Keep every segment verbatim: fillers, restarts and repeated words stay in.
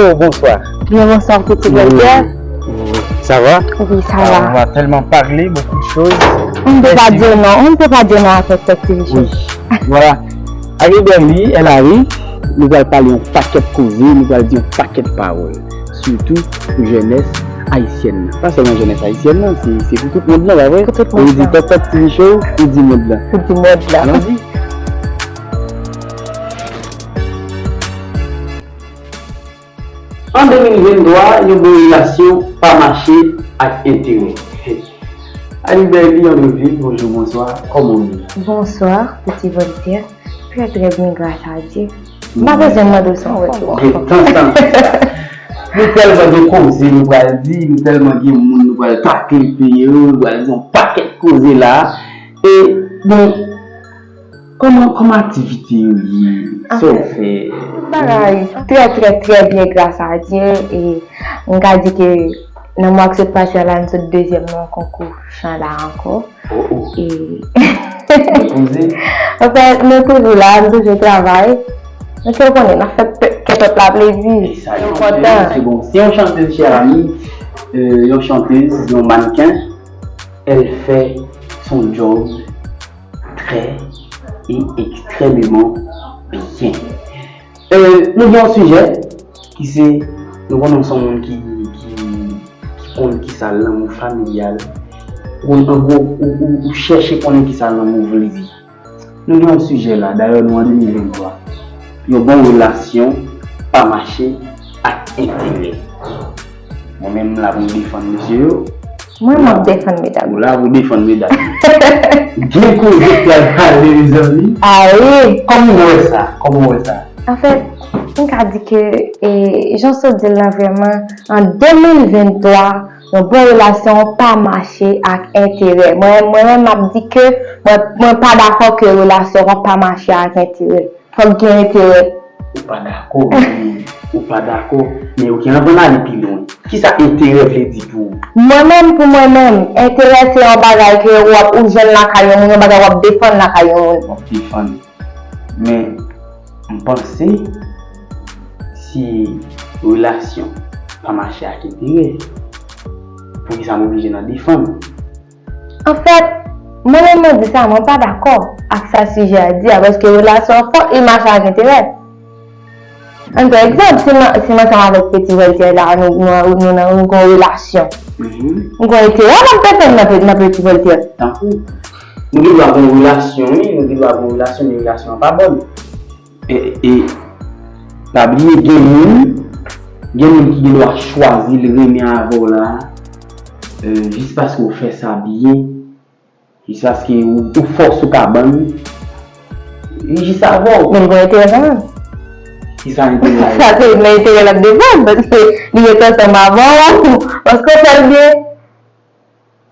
Oh, bonsoir. Bien, bonsoir, petit docteur. Ça va? Oui, ça va. On a tellement parlé, beaucoup de choses. On ne peut pas dire non, on ne peut pas dire non à cette activité. Oui. Voilà. Arrive Berly, elle arrive. Nou pral pale yon pakèt koze, nou pral di yon pakèt pawòl. Sitou pou jenès ayisyèn nan. Pa sèlman jenès ayisyèn nan, se, se pou tout mond lan, pa vre? Pou tout mond lan. Ou di Tòtòt T V Show, ou di mond lan. Ou di mond lan. Allons-y. An de mil venntwa, yon bon relasyon pa mache ak enterè. Alibèli Andrevil, bonjou, bonswa, kòman w ye? Bonsoir, petit Voltaire. Très, très bien, grâce à Dieu. M pa bezwen mande w sa, w wè tou. Gen tan sa m di sa. Nou tèlman gen koze nou pral di, nou tèlman gen moun nou pral takle peyi yo, nou pral di yon pakèt koze la. E, bon, Kòman, kòman aktivite yo ye? Sa w fè? Bagay trè, trè, trè byen, gras a Dye. E m ka di ke nan mwa k sot pase a la, m sot dezyèm nan konkou chan la ankò. Oh, oh. E... Poze. Anfèt, nou toujou la, nou toujou travay. Donk, ou konnen, n ap fè pe-, kè pèp la plezi. E sa, nou kontan. Se bon. Se yon chantèz, chè ami, euh, yon chantèz, yon mannken. Elle fait son job très et extrêmement bien. Euh, nou gen yon sijè ki se, nou konnen w se yon moun ki, ki, ki konn kisa lanmou familyal. Ou, an gwo, ou, ou, ou chèche konnen kisa lanmou vle di. Nou gen yon sijè la, dayè nou an de mil venntwa. Yon bon relasyon pa mache ak enterè. Mwen menm m la pou m defann mesye yo. Mwen, m ap defann medam. Ou la pou defann medam. Gen koze k pral pale, mezanmi. A wi. Kòman w wè sa? Kòman w wè sa? Anfèt, m ka di ke, e, jan w sot di l lan vrèman, an de mil venntwa, yon bon relasyon pa mache ak enterè. Mwen, mwen menm, m ap di ke mwen, mwen pa dakò ke relasyon an pa mache ak enterè. Fòk gen enterè. Ou pa dakò, men, ou pa dakò, men ok, anvan n ale pi lwen. Kisa enterè vle di pou ou? Mwen menm, pou mwen menm, enterè se yon bagay ke w ap, ou jwenn lakay yon moun, yon bagay w ap defann lakay yon moun. W ap defann. Men, m panse, si relasyon pa mache ak enterè, poukisa m oblije nan defann? Anfèt, mwen menm mwen di sa, mwen pa dakò ak sa sijè a di a, paske relasyon an fòk li mache ak enterè. Ann pran egzanp, si mwen, si mwen ansanm avèk Petit Voltaire la, nou, nou, nou, nou, nou gen yon relasyon. Mhm. Nou gen enterè n ap defann nan, nan Petit Voltaire. Tankou, nou gen dwa gen yon relasyon, wi, nou gen dwa gen yon relasyon, men relasyon an pa bòn. E, e, pa bliye, gen moun, gen moun ki gen dwa chwazi l renmen avè w la, euh, jis paske w fè sa byen, jis paske ou, ou fè w sou kabann, li jis avè w. Men l gen enterè kanmenm. Kisa enterè a ye? Sa se nan enterè l ap defann, paske li ret ansanm avè w, paske w fè l byen.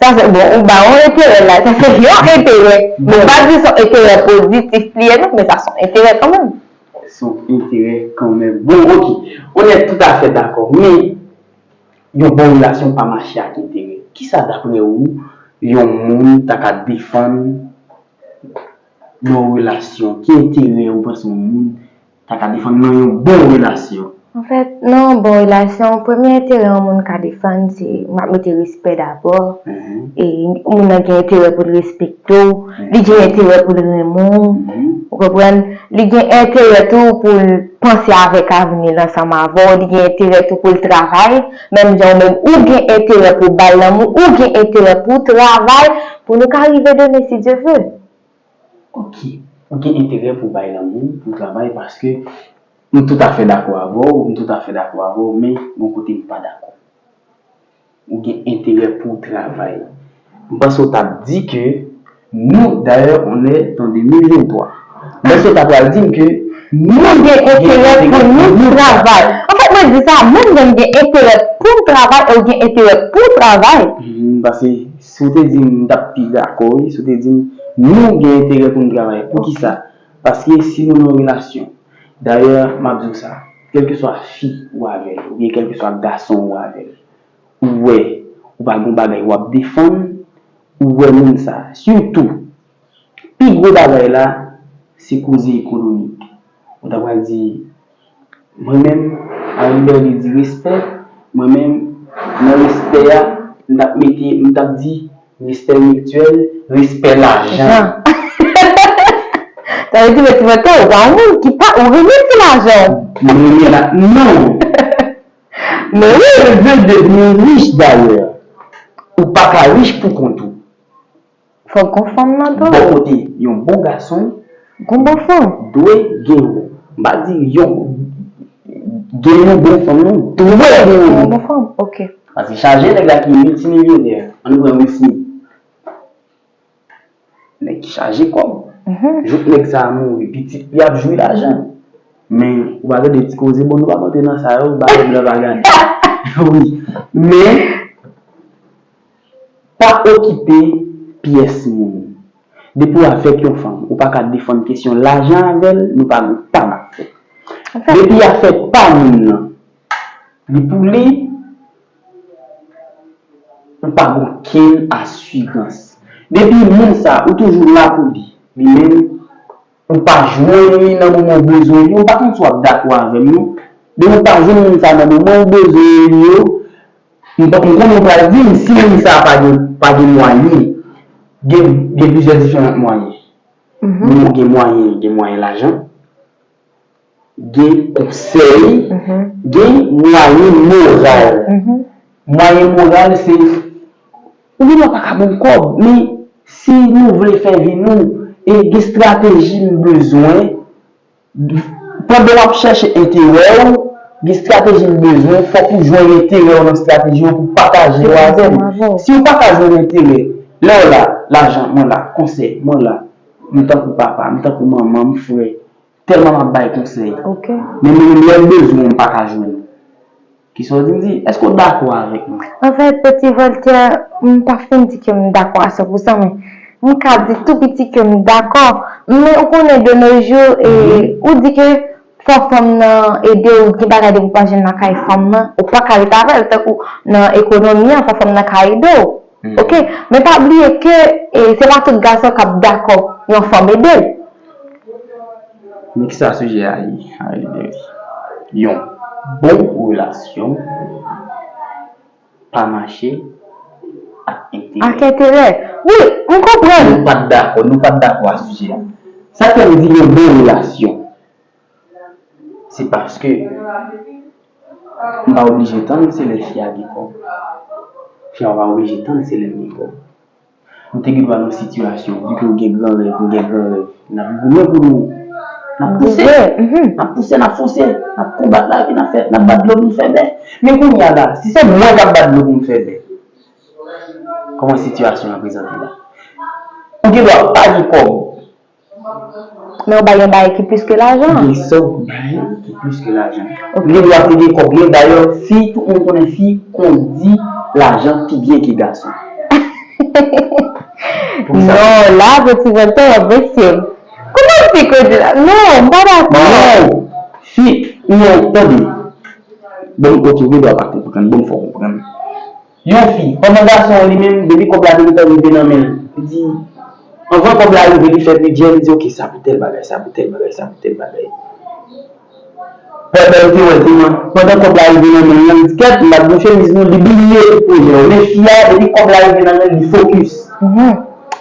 Sa se, bon, ou ba yon enterè la, sa se yon enterè. Bon, m pa di se yon enterè pozitif li ye non, men sa se yon enterè kanmenm. Se yon enterè kanmenm. Bon, ok. On est tout à fait d'accord. Men, yon bon relasyon pa mache ak enterè. Kisa, daprè ou, yon moun ta ka defann nan yon relasyon? Ki enterè ou panse yon moun ta ka defann nan yon bon relasyon? Anfèt, nan yon bon relasyon, premye enterè yon moun ka defann, se m ap mete respè dabò. Mhm. E moun nan gen enterè pou l respekte w, mhm, li gen enterè pou l renmen w, mhm, ou konprann? Li gen enterè tou pou l panse avèk avni l ansanm avè w, li gen enterè tou pou l travay, menm jan ou menm, ou gen enterè pou w ba l lanmou, ou gen enterè pou w travay, pou nou ka rive demen, si Dye vle. Ok, ou gen enterè pou w bay lanmou, pou w travay, paske m toutafè dakò avè w, m toutafè dakò avè w, men gon kote m pa dakò. Ou gen enterè pou w travay. M panse w t ap di ke nou, dayè, on est en de mil venntwa. M panse w ta pral di m ke nou gen enterè pou nou travay. Anfèt, mwen di sa, mwen menm gen enterè pou m travay e w gen enterè pou w travay. Hmm, paske si w te di m, m t ap pi dakò, wi, si w te di m, nou gen enterè pou n travay. Poukisa? Paske si nou nan yon relasyon, dayè, m ap di w sa, kèlkeswa fi ou avè l, oubyen kèlkeswa gason ou avè l, ou wè, ou pa gen yon bagay w ap defann, ou wè moun sa, sitou, pi gwo bagay la, se koze ekonomik. Ou ta pral di, mwen menm, Halle Berry di respè, mwen menm, nan respè a, m t ap mete, m t ap di respè mityèl, respè lajan. Jan. Sa vle di, men ti mwen, ou pa yon moun ki pa, ou renmen ti lajan. M renmen la, non. Men wi. Je veux devenir riche d'ailleurs. Ou pa ka rich pou kont ou. Fòk gon fanm nan tou. Bò kote yon bon gason, gon bon fanm, dwe gen yon, m pa di yon, gen yon bon fanm, non, dwe gen yon bon fanm. Ok. Paske chaje nèg la ki miltimilyonè, ann pran Will Smith. Nèg ki chaje kòb. Jouk nèg sa a mouri, pitit li ap jwi lajan. Men, ou pa tande ti koze, bon, nou p ap antre nan sa yo, bagay m la pa gade. Wi. Men, pa okipe pyès moun. Depi w avèk yon fanm, ou pa ka defann kesyon lajan avè l, nou pa gon pa n ap fè. Depi afè pa moun nan, li pou li, ou pa gen okenn asirans. Depi moun sa, ou toujou la pou li, li menm, ou pa jwenn li nan moman w bezwen li, ou pa konn si w ap dakò avè m, non. Depi ou pa jwenn moun sa nan moman w bezwen li yo, m pa, m konnen ou pral di m, si moun sa pa gen, pa gen mwayen, gen, gen plizyè diferan mwayen. Moun gen mwayen, gen mwayen lajan, gen konsèy, gen mwayen moral. Mwayen moral, se, ou gen dwa pa ka ban m kòb, men si nou vle fè vi nou, e gen estrateji m bezwen, pandan w ap chèche enterè w, gen estrateji m bezwen, fòk ou jwenn enterè w nan estrateji yo pou pataje yo avè m. Si w pa ka jwenn enterè, lè w la, lajan, mwen la, konsèy, mwen la, m tankou papa, m tankou manman, m frè, tèlman m ap bay konsèy. Men mwen menm lè m bezwen w, m pa ka jwenn ou. Kisa w di m di? Èske w dakò avèk mwen? Anfèt, Peti Vòltè, m pa fin di ke m dakò a san pou san, men m ka di tou piti ke m dakò. Men ou konnen de nos jours, e, ou di ke fò fanm nan ede w, gen bagay depi w pa jwenn lakay fanm nan, ou pa ka ret avè l, tankou nan ekonomi an, fò fanm nan ka ede w. Ok, men pa bliye ke, e, se pa tout gason k ap dakò yon fanm ede l. Men kisa sijè a ye, a ede l? Yon bon relasyon pa mache ak enterè. Ak enterè. Wi, m konprann. Nou pa t dakò, nou pa t dakò a sijè a. Sa k fè m di yon bon relasyon? Se paske m pa oblije tann se lè fi a gen kòb. Fi a pa oblije tann se lè m gen kòb. Nou te gen dwa nan sitiyasyon, vi ke w gen gran rèv, m gen gran rèv. N ap goumen pou nou. N ap pouse. N ap pouse, n ap fonse. N ap konbat lavi, n ap fè, n ap bat dlo pou n fè bè. Men kounye a la, si se mwen k ap bat dlo pou m fè bè, kòman sitiyasyon an prezante la? Ou gen dwa pa gen kòb. Men w bay yon bagay ki plis ke lajan. Gen sa w bay ki plis ke lajan. Ok. Li dwa te gen kòb li. Dayè, fi, tout moun konnen fi kondi lajan pi byen ke gason. Non, la, Peti Vòltè, w ap vekse m. Kòman fi kondi la? Non, m pa dakò. Non, fi, non, tande. Bon, ok, ou gen dwa pa konprann. Bon, fò w konprann. Yon fi, pandan gason an li menm, depi kòb la te gentan rive nan men l, li di, anvan kòb la rive, li fè bidjè, li di, ok, sa pou tèl bagay, sa pou tèl bagay, sa pou tèl bagay. Pandan l te wè l te man, pandan kòb la rive nan men l, li di, kèt, m pa t gon chemiz non, li bliye tout pwojè yo. Men fi a, depi kòb la rive nan men l, li fokis.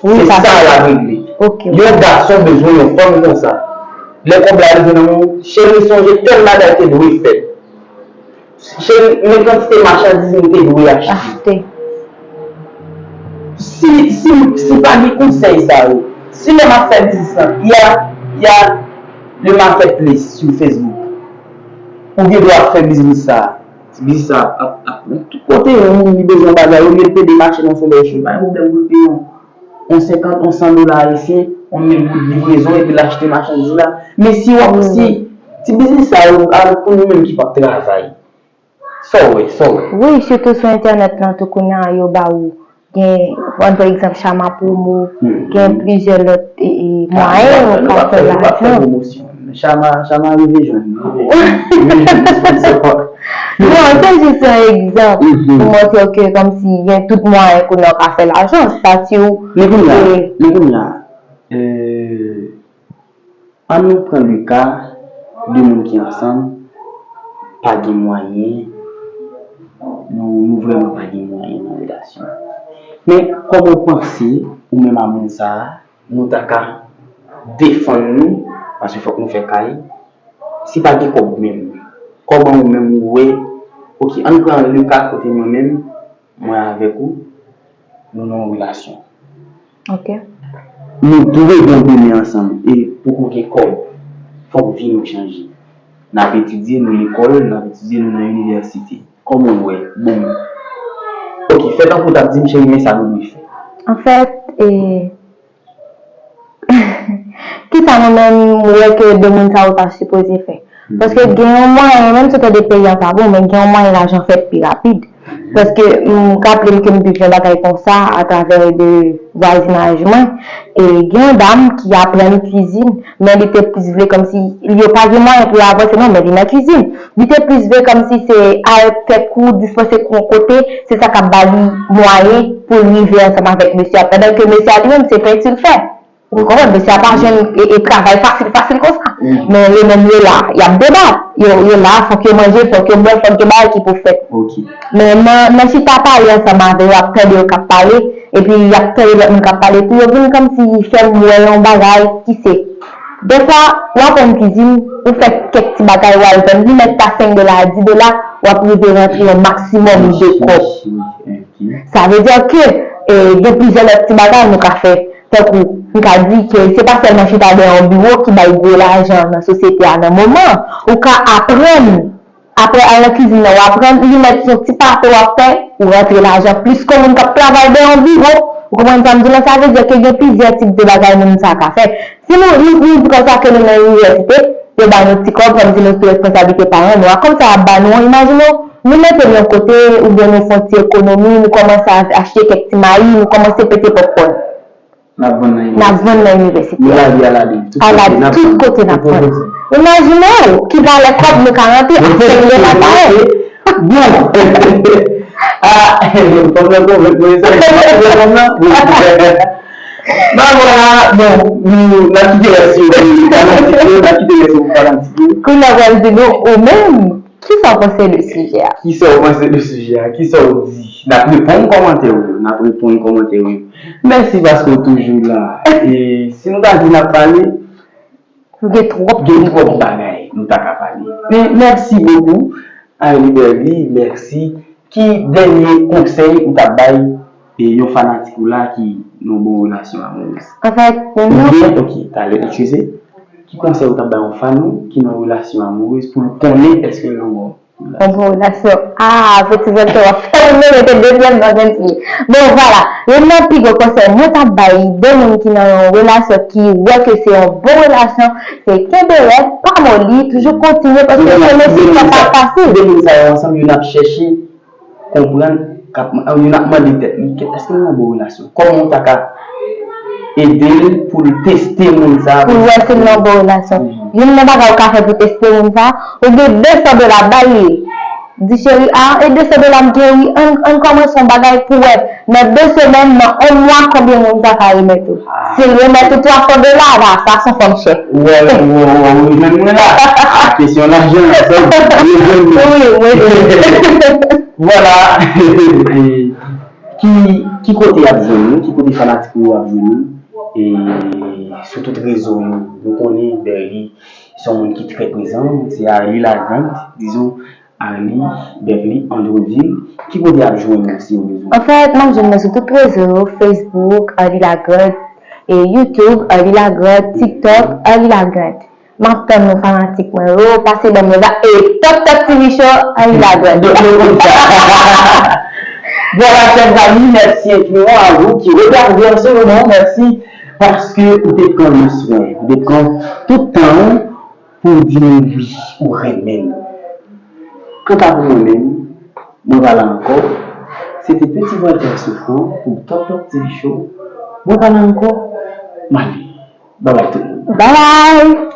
Se sa l ap regle. Yon gason bezwen yon fanm konsa. Lè kòb la rive nan men w, cheri, sonje tèl bagay te dwe fèt. Cheri, men kantite machandiz m te dwe achte. Achte. Si, si, si pa gen konsèy sa yo, si lè m ap fè biznis lan, y a, y a le marketplace sou Facebook. Ou gen dwa ap fè biznis sa. Biznis sa ap, ap, ap, tout kote yon moun li bezwen yon bagay, olye l pede mache nan Solèy Cho, pa gen pwoblèm pou l peye yon, yon senkant, yon san dola ayisyen, yon mil goud livrezon, epi l achte machandiz la. Men si w ap, si, ti biznis sa yo, avèk pou nou menm ki p ap travay, sa w wè, sa w wè. Wi, sitou sou entènèt lan tou kounye a, yo ba ou gen, ann pran egzanp, Chama Promo, gen plizyè lòt, e, e, mwayen ou ka fè lajan. Chama, Chama rive jwenn, rive jwenn, rive jwenn sponsò. Non, se jis yon egzanp pou montre w ke kòmsi gen tout mwayen kounye a w ka fè lajan, stati w. Men kounye a, men kounye a, euh, Ann nou pran le ka de moun ki ansanm, pa gen mwayen, nou, nou vrèman pa gen mwayen nan relasyon. Men, kòman w panse, ou menm a moun sa a, nou ta ka defann nou, paske fòk nou fè kay, si pa gen kòb menm, kòman ou menm ou wè, ok, ann pran le ka kote mwen menm, mwen avèk ou, nou nan yon relasyon. Ok. Nou dwe gen demen ansanm, e pou ou gen kòb, fòk vi nou chanje. N ap etidye, nou lekòl, n ap etidye, nou nan inivèsite. Kòman w wè? Bon. Ok, fè tankou w t ap di m, cheri, men sa nou dwe fè. Anfèt, e, kisa mwen menm m wè ke de moun sa yo ta sipoze fè? Paske gen yon mwayen, menm si w tande peyi a pa bon, men gen yon mwayen lajan fèt pi rapid. Paske m raple m ke m viv yon bagay konsa atravè de vwazinaj mwen. E gen yon dam ki aprann kwizin, men li te plis vle kòmsi yo pa gen mwayen pou yo avanse non, men li nan kwizin. Li te plis vle kòmsi se al fè kou, dispanse kou yon kote, se sa k ap ba li mwayen pou l rive ansanm avèk mesye a. Pandan ke mesye a li menm, se penti l fè. Ou konprann? Mesye a pa jwenn e, e travay fasil, fasil konsa. Men yo menm yo la, y ap debat. Yo, yo la, fòk yo manje, fòk yo bwè, fòk gen bagay ki pou fèt. Men nan, nan chita pale ansanm avè yo, ap tande yo k ap pale, epi y ap tande lòt moun k ap pale, pou yo vin kòmsi fè m wè yon bagay ki se. Dèfwa, w aprann kwizin, ou fè kèk ti bagay, w al vann, li mèt ta senk dola a di dola, w ap rive rantre yon maksimòm de kòb. Sa vle di ke, e, gen plizyè lòt ti bagay nou ka fè. Tankou, m ka di ke se pa sèlman chita dèyè yon biwo ki bay gwo lajan nan sosyete a nan moman. Ou ka aprann, apre al nan kwizin nan, w aprann, li mèt se yon ti pate w ap fè, ou rantre lajan plis ke yon moun k ap travay dèyè yon biwo. Ou konprann sa m di w la? Sa vle di ke gen plizyè tip de bagay moun sa ka fè. Si nou, nou, nou di konsa ke nou nan inivèsite, yo ba nou ti kòb, sa vle di nou sou responsablite paran nou a. Kòm sa y ap ba nou an, imajine w, nou mete l yon kote, oubyen nou fè yon ti ekonomi, nou kòmanse a, achte kèk ti mayi, nou kòmanse pete pòpkòn. N ap vann nan inivèsite. N ap vann nan inivèsite. Nou lage alade tout kote n ap vann. Tout kote n ap vann. Imajine w ki valè kòb nou ka rantre ak senk dola pa è. Bon. Ah, fòk nan konvenk mwen sa. Fòk nan konvenk mwen sa. Bon. Ben voilà, bon, nou, n ap kite rès yo, n ap kite rès yo pou fanatik yo. Kounye a pral di nou, ou menm, kisa w panse de sijè a? Kisa w panse de sijè a? Kisa w di? N ap reponn kòmantè w yo. N ap reponn kòmantè w yo. Mèsi paske w toujou la. E si nou ta di n ap pale, nou gen twòp, gen twòp bagay nou ta ka pale. Men mèsi bokou, Arly Berly, mèsi. Ki dènye konsèy ou t ap bay e yon fanatik ou la ki nan yon bon relasyon amourèz? Anfèt, non. Oubyen, ok, talè, eskize. Ki konsèy ou t ap bay yon fan ou ki nan relasyon amourèz pou l konnen èske l nan bon relasyon? Yon bon relasyon. Ah, peti vòltè w ap fè m rete dezyèm nan jèn fi. Bon, vwala. Youn nan pi gwo konsèy mwen t ap bay de moun ki nan yon relasyon ki wè ke se yon bon relasyon, se kenbe rèd, pa moli, toujou kontinye, paske se mesye sa pa fasil. De moun sa yo ansanm, youn ap chèche konprann, k ap, youn ap mande tèt li, èske l nan bon relasyon? Kòman w ta ka ede l pou l teste moun sa a? Pou l wè si l nan bon relasyon. Youn nan bagay ou ka fè pou teste moun sa a, ou gen de san dola, ba l li. Di, cheri, a, e de san dola m gen wi, ann, ann kòmanse yon bagay pou wè. Nan de semèn, nan yon mwa, konbyen moun sa ka remèt ou? Si l remèt ou twa san dola, la, sa se yon fanm chè. Ou wè, ou, ou, ou jwenn mwen la. A, kesyon lajan, sa, ou jwenn mwen. Wi, wi, wi. Vwala. Ki, ki kote y ap jwenn nou? Ki kote fanatik ou yo ap jwenn nou? E sou tout rezo yo, nou konnen Berly se yon moun ki trè prezan, se Arly Lagrande, dizon, Arly Berly Andreville. Ki kote y ap jwenn nou si yo bezwen? Anfèt, m ap jwenn mwen sou tout rezo yo, Facebook, Arly Lagrande, e YouTube, Arly Lagrande, TikTok, Arly Lagrande. M ap tann nou fanatik mwen yo, pase ban m yon va, e Top Top T V Show, Arly Lagrande. Donk nou konn sa. Vwala, chè zanmi, mèsi enfiniman a ou ki regade an se moman, mèsi paske ou te pran yon swen, ou te pran tout tan ou pou w di nou wi, ou renmen nou. Kanta pou mwen menm, mwen pa la ankò. Se te Peti Vòltè Soufran pou Top Top T V Show. Mwen pa la ankò. M ale. Babay tout moun. Babay!